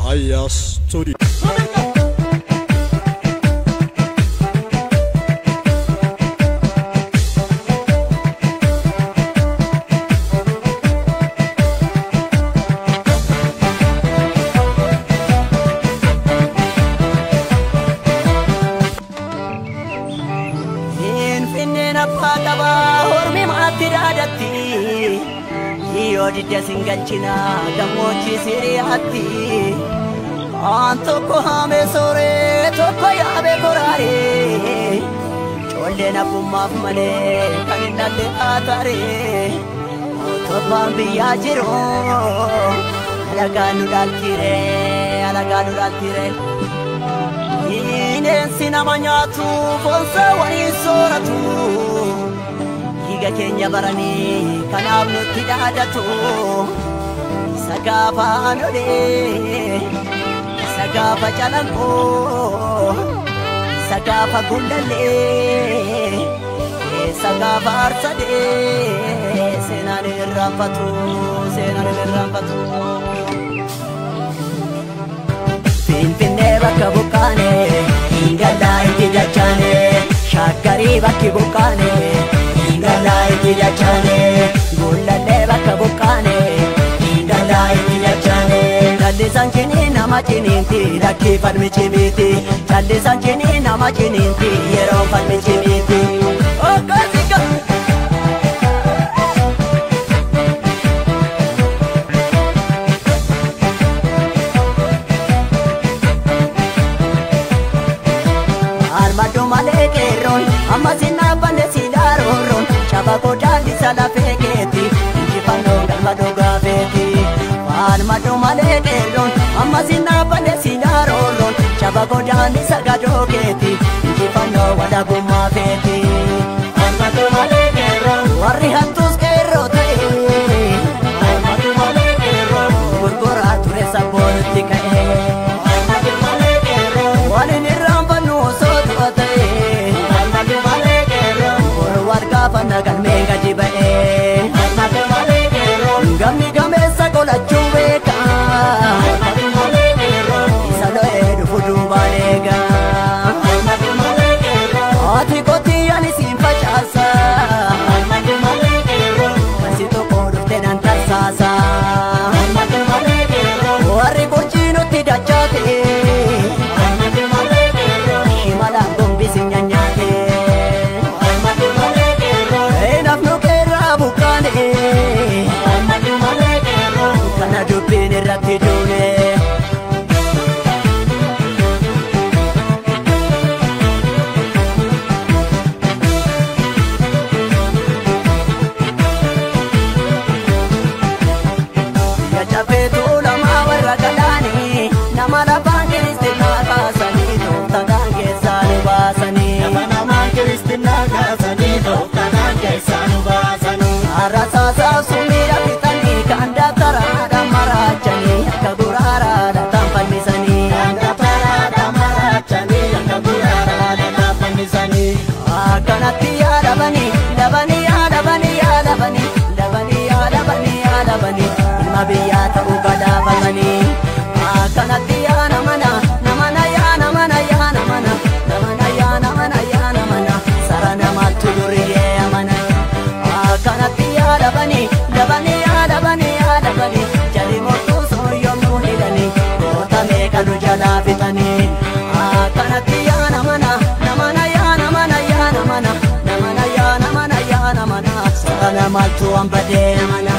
Aya Studio. Yoo singalchina gammoojjii siriyaatti waan tokko haamee sooree tokko yaabee koraaree colleen abbummaaf malee kan hin dhalle haataaree mootummaan biyyaa jiru alagaan nu dhaaltiree alagaan nu dhaaltiree bineensi nama nyaatu foonsaa waliin sooratu. Dhiiga keenya baranii kanaaf nutti dhaadatu isa gaafa anolee isa gaafa calanqoo isa gaafa gullallee isa gaafa arsadee seenaan hin irraanfatu seenaan hin irraanfatu. Finfinnee bakka buqqaane hin gallaa itti dachaane shaggarii bakki buqqaane. Ingala itti dachaane gullallee bakka buqqaane ingala itti dachaane callisaan cinii nama ciniinti lakkii falmi cimiiti callisaan cinii nama ciniinti yeroo falmi cimiiti. Okkasiga. Armaddu malee qeerroon amma sinaafanne silaaroorroon. Shabako daandii salafee keeti injifannoo galma dhugaa feeti. Falmadhu malee qeerroon amma sinaafanne silaaroorroon. Shabako daandii sagadoo keeti injifannoo walabummaa feeti. Falmadhu malee qeerroon warri hattuus qeerroo ta'e. Falmadhu malee qeerroon gurguraa ture sabboonutti ka'e. Falmadhu malee qeerroon waan inni irraanfannu osoo du'a ta'e. Falmadhu malee qeerroon. Gaafa galmee gadi ba'ee gamni gameessa qolachuu beeka isa lo'ee dhufu duubaan eega haati qotiyyaan isiin facaasa kasi tokko dhufte nan tarsaasa warri qurcii nutti dachaate shimalaan gombisi nyaanyaate. Kana dubbiin irratti duune. Biyya cafeetu lamaa warra galaanii nama lafaan kiristinaa kaasanii tooftaadhaan keessaa nu baasanii. Nama namaan kiristinaa kaasanii tooftaadhaan keessaa nu baasanii. Arasaasaaf sumiidha fixanii kan daftaraadhaan maraachanii akka guraaraadhaan taan fannisanii. Kan daftaraadhaan maraachanii akka guraaraadhaan taan fannisanii. Akkanatti yaa dhabanii dhabanii yaa dhabanii yaa dhabanii dhabanii yaa dhabanii yaa dhabanii ilma biyyaa ta'uu gadaafatanii. Akkanatti yaa namana namana yaa namana yaa namana namana yaa namana yaa namana sara namaatu duriyyee amana. Akkanatti yaa dhabanii dhabanii yaa dhabanii yaa dhabanii jalli mortuu sun yommuu hidhanii goota meeqa nu jalaa fixanii. Akkanatti yaa namana namana yaa namana yaa namana namana yaa namana yaa namana sara namaatu waan badee amana.